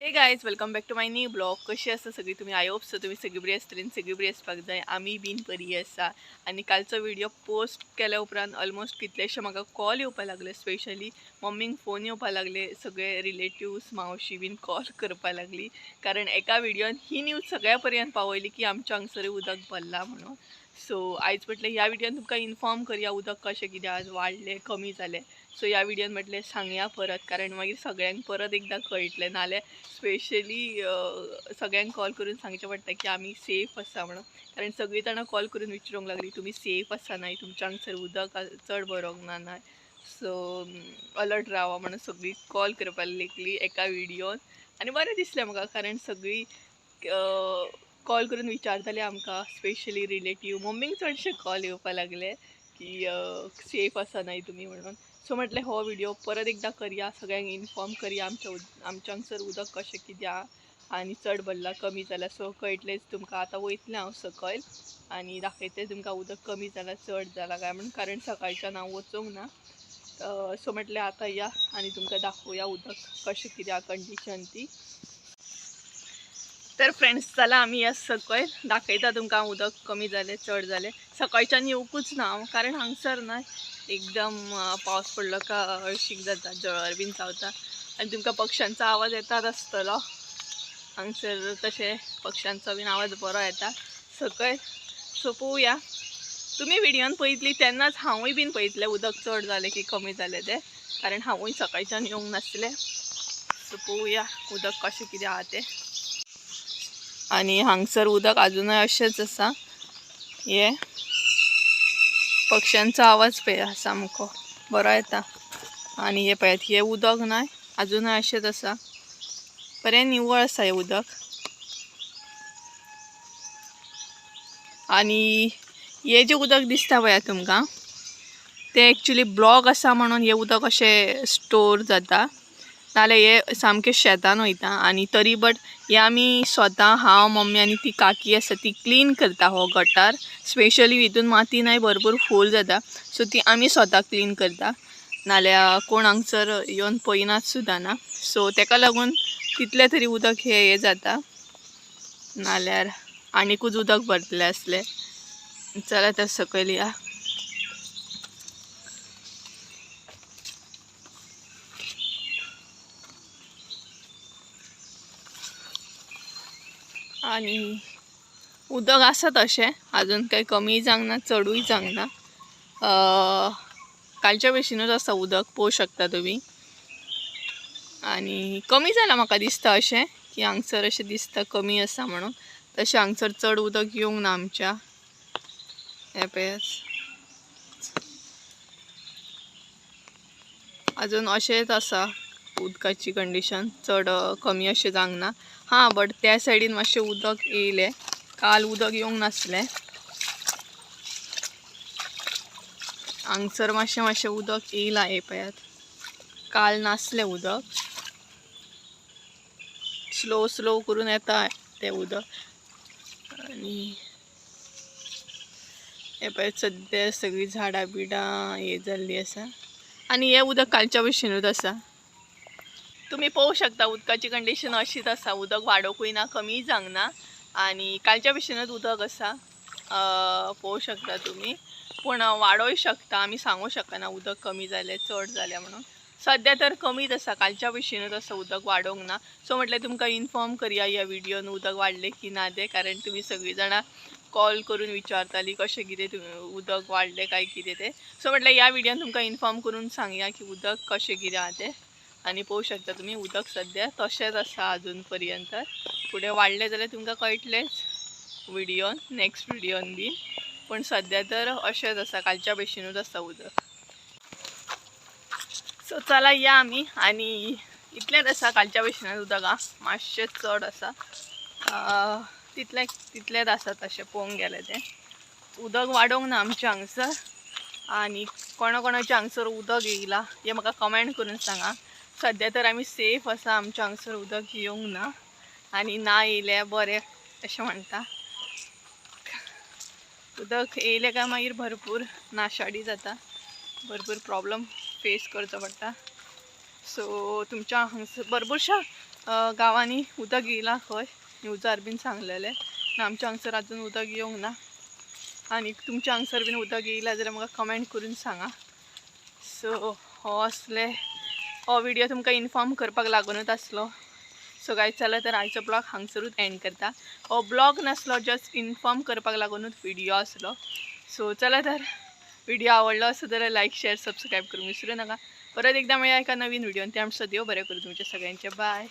Hey guys, welcome back to my new blog. कशी आसा सगळी तुम्ही? I hope so तुम्ही सगळी बरी आसतली आनी सगळी बरी आसपाक जाय. आमी बीन बरी आसा. आनी कालचो व्हिडिओ पोस्ट केल्या उपरांत ऑलमोस्ट कितलेशे म्हाका कॉल येवपाक लागले, स्पेशली मम्मीक फोन येवपाक लागले, सगळे रिलेटिव्स मावशी बीन कॉल करपाक लागली, कारण एका व्हिडियोन ही न्यूज सगळ्या पर्यंत पावयली की आमच्या हांगसर उदक भरलां म्हणून. सो आयज म्हटलें ह्या व्हिडियोन तुमकां इन्फॉर्म करया उदक कशें कितें आज वाडलें कमी जालें. सो ह्या व्हिडियोन म्हटलें सांगया परत, कारण मागीर सगळ्यांक परत एकदां कळटलें. नाल्यार स्पेशली सगळ्यांक कॉल करून सांगचें पडटा की आमी सेफ आसा म्हणून, कारण सगळीं जाणां कॉल करून विचारूंक लागली तुमी सेफ आसा नाय, तुमच्या हांगसर उदक चड भरोंक ना नाय. सो अलर्ट रावा म्हणून सगळीं कॉल करपाक लागली एका व्हिडियोन. आनी बरें दिसलें म्हाका, कारण सगळीं कॉल करून विचारताले आमकां, स्पेशली रिलेटीव मम्मीक चडशे कॉल येवपाक लागले की सेफ आसा नाय तुमी म्हणून. सो म्हटलें हो व्हिडिओ परत एकदां करया, सगळ्यांक इन्फॉर्म करया आमच्या हांगसर उदक कशें कितें आहा आनी चड भरलां कमी जालां. सो कळटलेंच तुमकां. आतां वयतलें हांव सकयल आनी दाखयतलें तुमकां उदक कमी जालां चड जालां काय म्हणून, कारण सकाळच्यान हांव वचूंक ना. सो म्हटलें आतां या आनी तुमकां दाखोवया उदक कशें कितें आहा कंडिशन ती. तर फ्रेंड्स चला आमी या सकयल दाखयता तुमकां उदक कमी जालें चड जालें. सकाळच्यान येवकूच ना हांव, कारण हांगसर ना एकदम पावस पडलो का हळशीक जाता, जळार बीन चावता आनी तुमकां पक्ष्यांचो आवाज येतात आसतलो हांगसर, तशें पक्ष्यांचो बीन आवाज बरो येता सकयल. सो पळोवया, तुमी व्हिडियोन पळयतली तेन्नाच हांवूय बीन पळयतलें उदक चड जालें की कमी जालें तें, कारण हांवूय सकाळच्यान येवंक नासलें. सो पळोवया उदक कशें कितें आहा तें. आनी हांगसर उदक अजूनय अशेंच आसा. हे पक्ष्यांचो आवाज पळय सामको बरो येता. आनी हे पळयात हे उदक नाय अजूनय अशेंच आसा, बरें निवळ आसा हें उदक. आनी हे जें उदक दिसता पळयात तुमकां तें एक्चुली ब्लॉक आसा म्हणून हें उदक अशें स्टोर जाता, नाल्यार हे सामकें शेतान वयता. आनी तरी बट हे आमी स्वता हांव मम्मी आनी ती काकी आसा ती क्लीन करता हो गटार, स्पेशली हितून माती नाय भरपूर फूल जाता, सो ती आमी स्वता क्लीन करता, नाल्यार कोण हांगसर येवन पळयनात सुद्दां ना. सो तेका लागून तितलें तरी उदक हें जाता, नाल्यार आनीकूच उदक भरतलें आसलें. चला तर सकयल या. आनी उदक आसा तशें अजून काही कमी जावंक ना चडूय जावंक ना, कालच्या भशेनूच आसा उदक, पळोवंक शकता तुमी. आनी कमी जालां म्हाका दिसता अशें की हांगसर अशें दिसता कमी आसा म्हणून, तशें हांगसर चड उदक येवंक ना आमच्या. हें पळयात अजून अशेंच आसा उदकाची कंडिशन, चड कमी अशें जावंक ना. हां, बट त्या सायडीन मातशें उदक येयलें, काल उदक येवंक नासलें. हांगसर मातशें मातशें उदक येयलां, हें पळयात काल नासलें उदक, स्लो स्लो करून येता तें उदक. आनी हें पळयात सद्या सगळीं झाडां बिडां हें जाल्लीं आसा. आनी हें उदक कालच्या भशेनूच आसा. तुमी पळोवंक शकता उदकाची कंडिशन अशीच आसा, उदक वाडोवकूय ना कमीय जावंक ना, आनी कालच्या भशेनूच उदक आसा, पळोवंक शकता तुमी. पूण वाडोय शकता, आमी सांगूंक शकना उदक कमी जालें चड जालें म्हणून. सद्या तर कमीच आसा, कालच्या भशेनूच आसा, उदक वाडोवंक ना. सो म्हटलें तुमकां इन्फॉर्म करया ह्या व्हिडियोन उदक वाडलें की ना तें, कारण तुमी सगळीं जाणां कॉल करून विचारतालीं कशें कितें तुमी उदक वाडलें काय कितें तें. सो म्हटलें ह्या व्हिडियोन तुमकां इन्फॉर्म करून सांगया की उदक कशें कितें आहा तें. आनी पळोवंक शकता तुमी उदक सद्या तशेंच आसा अजून पर्यंत, फुडें वाडलें जाल्यार तुमकां कळटलेंच व्हिडियोन, नेक्स्ट व्हिडियोन बीन. पूण सद्या तर अशेंच आसा, कालच्या भशेनूच आसा उदक. सो चला या आमी. आनी इतलेंच आसा, कालच्या भशेनूच उदक आहा, मातशें चड आसा, तितलेंच आसा तशें पळोवंक गेलें तें. उदक वाडोवंक ना आमच्या हांगसर. आनी कोणा कोणाच्या हांगसर उदक येयलां हें म्हाका कमेंट करून सांगा. सद्या तर आमी सेफ आसा, आमच्या हांगसर उदक येवंक ना, आनी ना येयलें बरें अशें म्हणटा. उदक येयलें काय मागीर भरपूर नाशाडी जाता, भरपूर प्रॉब्लम फेस करचो पडटा. सो तुमच्या हांगसर भरपूरशा गांवांनी उदक येयलां खंय न्यूजार बीन सांगलेलें. आमच्या हांगसर अजून उदक येवंक ना. आनी तुमच्या हांगसर बीन उदक येयलां जाल्यार म्हाका कमेंट करून सांगा. सो हो असले हो व्हिडिओ तुमकां इन्फॉर्म करपाक लागूनच आसलो. सो गायज चला तर आयचो ब्लॉग हांगसरूच एंड करता. हो ब्लॉग नासलो, जस्ट इन्फॉर्म करपाक लागूनच व्हिडिओ आसलो. सो चला तर व्हिडिओ आवडलो आसत जाल्यार लायक शेअर सबस्क्रायब करूंक विसरू नाका. परत एकदा मेळया एका नवीन व्हिडिओन. त्या आमचो देव बरें करूं तुमच्या सगळ्यांचें. बाय.